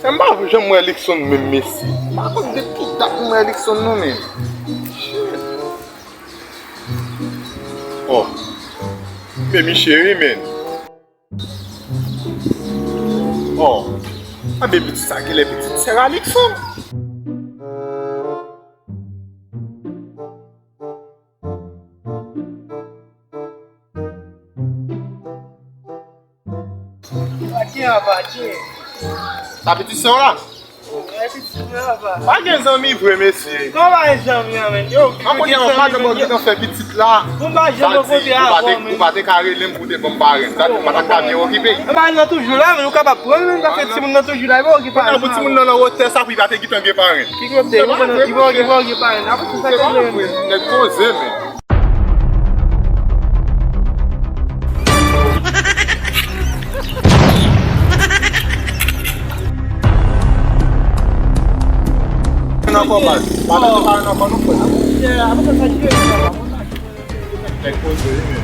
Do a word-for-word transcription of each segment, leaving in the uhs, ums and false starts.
M pa janm wè Luckson menm, mesye. M pa konn depi dat m wè Luckson non, menm. Shit. Oh. Baby cheri, menm. Oh. Anben pitit sa genlè pitit sè a Luckson. Adyen, apa, adyen. Sa pitit sè w la? Wi, pitit mwen, apa. Pa gen zanmi vre, mesye. Kòman pa gen zanmi an, menm? Yo, pa konnen, pa gen zanmi, pa gen fè pitit la. Mwen pa janm rankontre avè w, menm. Ou pa te ka rele m pou te ban m parenn. Sa di m pa t ap ka byen okipe. Mwen pa nan toujou la, menm, ou kapab pran l, menm, paske timoun nan toujou la, li pa okipe. Pou timoun nan nan wotè sa, pou li pa te gentan gen parenn. Ki kote? Li pa okipe parenn. Apre se sa ki vle. Nèg poze, menm. Nan kò baz. Pa mete pa nan kò nou, frè. Nèg poze, wi, men.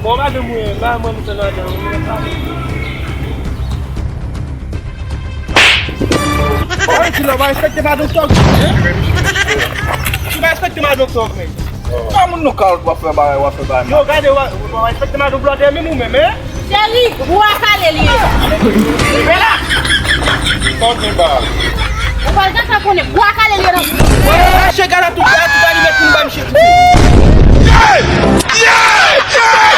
Bon, madanm, wi, ba mwen, nou fè ladan, wi. Oye, ti lò, va respekte madanm tòg. Ti va respekte madanm tòg, men. Pa moun nou ka w ap fè bagay, w ap fè bagay. Yo, gade, w a, w a respekte madanm blòdè menm ou menm, en? Cheri, bwa kale li ye. Bella! Tande ba. Ou pa gentan konnen, bwa kale li ye nan. Che gala tout la, tout la, li met pou nou ba misye. Yeah! Yeah!